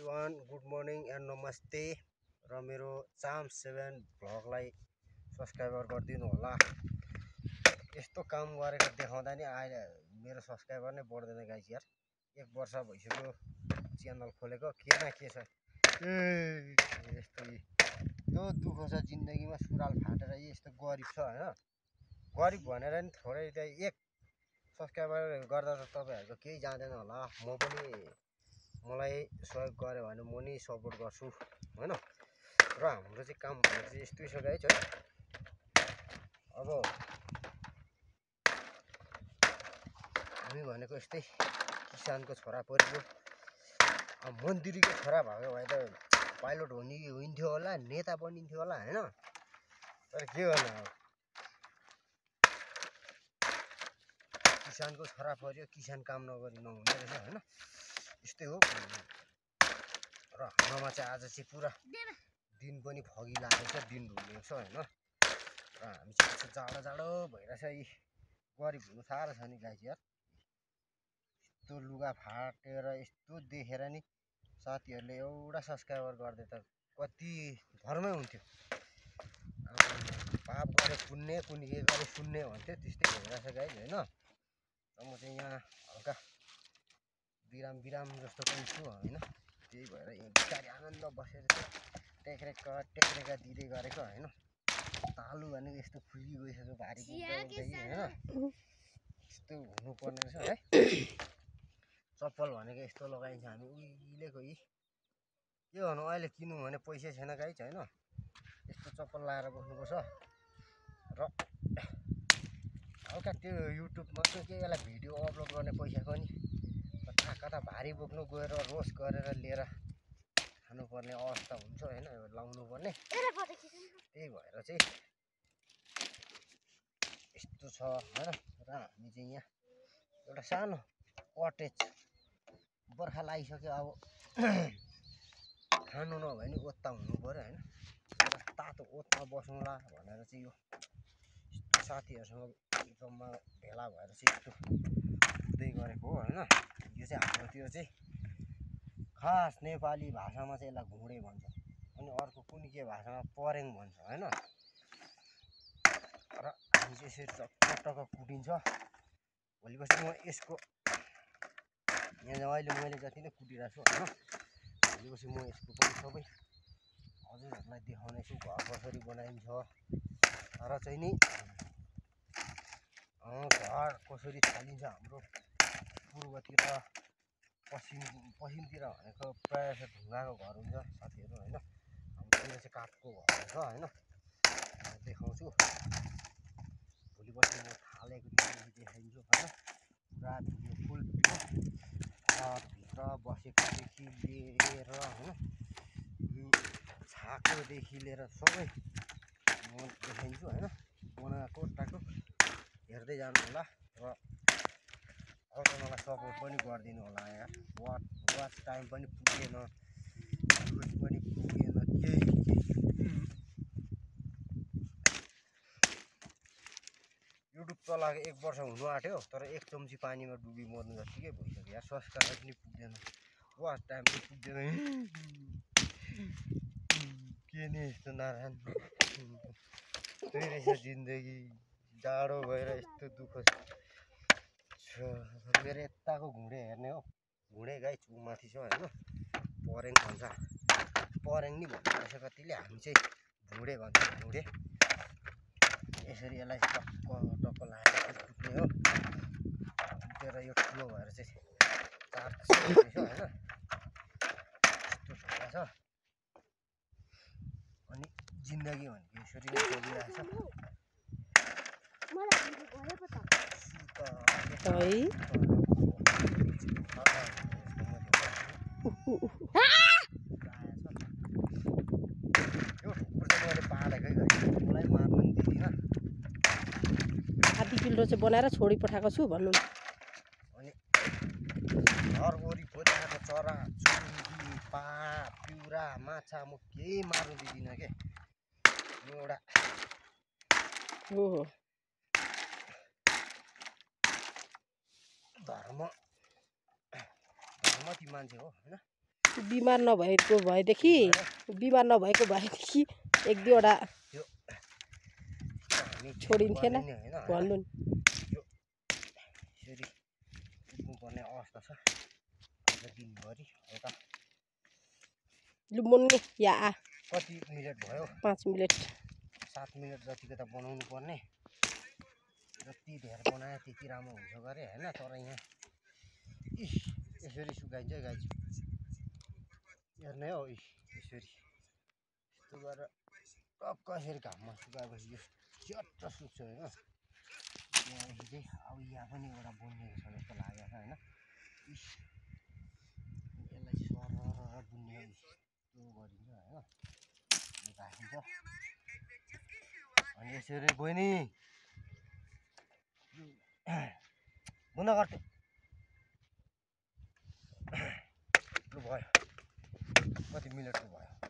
Everyone good morning and नमस्ते र मेरो चाम 7 भ्लगलाई सब्सक्राइबर गरिदिनु होला। यस्तो काम गरेर देखाउँदा नि अहिले मेरो सब्सक्राइबर नै बढ्दैन गाइस यार। 1 वर्ष भइसक्यो च्यानल खोलेको, के न के छ यस्तो यो दुःख छ जिन्दगीमा। सुराल फाटेर यस्तो गरिब छ हैन। गरिब भनेर नि थोरै त 1 सब्सक्राइबर गर्दा त तपाईहरुको केही जाँदैन होला। म पनि मलाई सहयोग गर्यो भने म नि सपोर्ट गर्छु हैन। र हाम्रो चाहिँ काम भनेको चाहिँ यस्तै छ गाइस है। अब हामी भनेको यस्तै किसानको छोरा परेको, मन्त्रीको छोरा भएको भए त पाइलट हुन्थ्यो होला, नेता बनिन्थ्यो होला हैन। तर के गर्नु अब, किसानको छोरा पर्यो, किसान काम नगरी नहुने रहेछ हैन। यस्तै हो। र हाम्रोमा चाहिँ आज चाहिँ पुरा दिन पनि फगी लागेको छ, दिन ढुलेको छ हैन। र हामी चाहिँ जाडो जाडो भइरहेछ। यी गरिब हुनु साह्रो छ नि गाइस यार। यस्तो लुगा फाटेर यस्तो देखेर नि साथीहरूले एउटा सब्सक्राइबर गर्दै त कति भरमै हुन्थ्यो। पाप गरे पुण्य, कुनी के गरे शून्य भन्थ्यो, त्यस्तै भइरहेछ गाइस हैन। र म चाहिँ यहाँ हल्का बिराम जस्तो पनि छु हैन। त्यही भएर यहाँ बिस्तारै आनन्द बसेर चाहिँ टेक्रेका दिँदै गरेको हैन। तालु भनेको यस्तो फुली गइसक्यो, भारी पुग्दै हैन। यस्तो हुनुपर्ने रहेछ है। चप्पल भनेको यस्तो लगाइन्छ हामी उहिलेको यी के भन्नु, अहिले किनौँ भने पैसा छैन गाइस हैन। यस्तो चप्पल लाएर बस्नुपर्छ। र हल्का त्यो युट्युबमा के केलाई भिडियो अपलोड गर्ने पैसाको नि कता भारी बोक्नु गएर रोस्ट गरेर लिएर खानुपर्ने अवस्था हुन्छ हैन, लाउनु पर्ने। त्यही भएर चाहिँ यस्तो छ हैन। र हामी चाहिँ यहाँ एउटा सानो कटेज, बर्खा लागिसक्यो, अब खानु नभए नि ओत्ता हुनु पर्यो हैन। तातो ओत्ता बसौँला भनेर चाहिँ यो साथीहरूसँग जम्मा भेला भएर चाहिँ यस्तो हुँदै गरेको हो हैन। यो चाहिँ हाम्रोतिर चाहिँ खास नेपाली भाषामा चाहिँ यसलाई घुँडे भन्छ, अनि अर्को कुनै के भाषामा परेङ भन्छ हैन। र हामी चाहिँ यसरी टक्क कुटिन्छ। भोलिपछि म यसको यहाँ अहिले मैले जति नै कुटिरहेको छु हैन, भोलिपछि म यसको पनि सबै हजुरहरूलाई देखाउने छु घर कसरी बनाइन्छ र चाहिँ नि घर कसरी थालिन्छ। हाम्रो पूर्वतिर पश्चिमतिर भनेको प्रायः जस्तो ढुङ्गाको घर हुन्छ साथीहरू हैन। हाम्रोतिर चाहिँ काठको घर हुन्छ हैन। देखाउँछु भोलिपर्सि म थालेको दिनदेखि देखाइदिन्छु हैन। पुरा भिडियो फुल भित्र बसेकोदेखि लिएर हैन, छाकोदेखि लिएर सबै म देखाइदिन्छु हैन। बनाएको टाको हेर्दै जानु होला र अर्को मलाई सपोर्ट पनि गरिदिनु होला यार। वाच टाइम पनि पुगेन, भ्युज पनि पुगेन, केही युट्युब चलाएको 1 वर्ष हुनु आँट्यो, तर 1 चम्ची पानीमा डुबी मर्नु जत्तिकै भइसक्यो यार। सब्सक्राइबर पनि पुग्दैन, वाच टाइम पनि पुग्दैन। के नि यस्तो नारायण त्यही रहेछ जिन्दगी। जाडो भएर यस्तो दुःख छ। मेरो यताको घुँडे हेर्ने हो, घुँडे गाइस ऊ माथि छ हैन, परेङ भन्छ। परेङ नि भन्छ रहेछ कतिले, हामी चाहिँ घुँडे भन्छ, घुँडे। यसरी यसलाई टक्क लगाएर कुट्ने हो। कुटेर यो ठुलो भएर चाहिँ चार्ज रहेछ हैन। यस्तो भइरहेछ। अनि जिन्दगी भनेको यसरी नै चलिरहेछ है। यो ठुकुर चाहिँ मैले पालेकै मलाई मार्नु नि दिदिनँ। आधी किलो चाहिँ बनाएर छोडी पठाएको छु भन्नु। अनि घर वरिपरि आएको चरा चुरुङ्गी पिउरा माछा म केही मार्नु दिदिनँ के। म एउटा धर्मती मान्छे हो हैन। बिमार नभएको भएदेखि बिमार नभएको भएदेखि एक दुईवटा त्यो हामी छोडिन्थेन पर्ने नि होइन भन्नु नि। यो यसरी पुग्नुपर्ने अवस्था छ आज दिनभरि हल्का लु मुन्ने या आ कति मिनट भयो 5 मिनट 7 मिनट जतिको त बनाउनु पर्ने जति धेर बनायो त्यति राम्रो हुन्छ गरे होइन तर यहाँ यसरी सुकाइन्छ गाई हेर्ने हो यसरी यस्तो गरेर टक्क यसरी घाममा सुकाएपछि यो च्याट्ट सुक्छ होइन त्यहाँदेखि चाहिँ अब यहाँ पनि एउटा बुन्नेको छ जस्तो लागेको छ होइन यसलाई सरर बुन्ने यस्तो गरिन्छ होइन राखिन्छ अनि यसरी बहिनी बुन्दा गर्थ्यो लु भयो कति मिनटको भयो